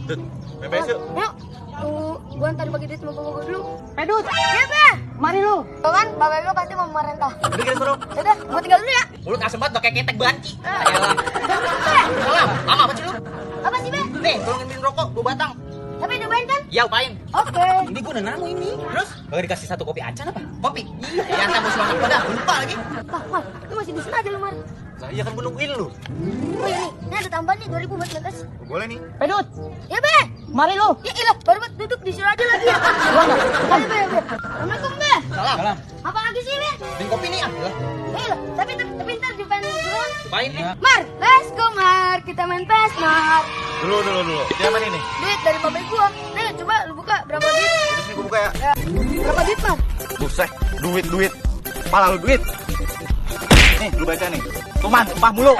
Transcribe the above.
Dut, main PS yuk. Yuk. Gua ntar bagi duit sama bapak gua dulu. Pedut, Iya, Be. mari lu. Kan bapak lu pasti mau memerintah. Udah kita suruh. Udah, gua tinggal dulu ya. Mulut asem banget udah kayak ketek banci. Ayolah. Salam, lama apa sih lu? Apa sih, Be? Nih, tolongin beliin rokok 2 batang. Tapi nyobain kan? Ya, upain. Oke. Ini gua udah namu ini. Terus? Kagak dikasih 1 kopi acan apa? Kopi? Iya, yang tamu semangat pada. Lupa lagi. Wah, lu masih di sana aja lu, Mar. Lah iya kan gue nungguin lu. Oh iya nih, ini ada tambahan nih 2000 buat ngetes. Boleh nih. Pedut, Ya, Be. mari lu. Ya ilah, baru buat duduk di sini aja lagi ya. Gua enggak. Ayo, Be, Be. Assalamualaikum, Be. Salam. Apa lagi sih, Be? Beliin kopi nih, ah. Ya ilah, tapi ntar di pen dulu. Upain nih. Mar, let's go, Mar. Kita main PES, Mar. Dulu. Dia mana ini? Duit dari pabrik gua. Nih, coba lu buka berapa duit? Terus nih gue buka ya. Berapa duit, Mar? Buset, duit. Pala lu duit. Nih, lu baca nih. Tumpah mulu.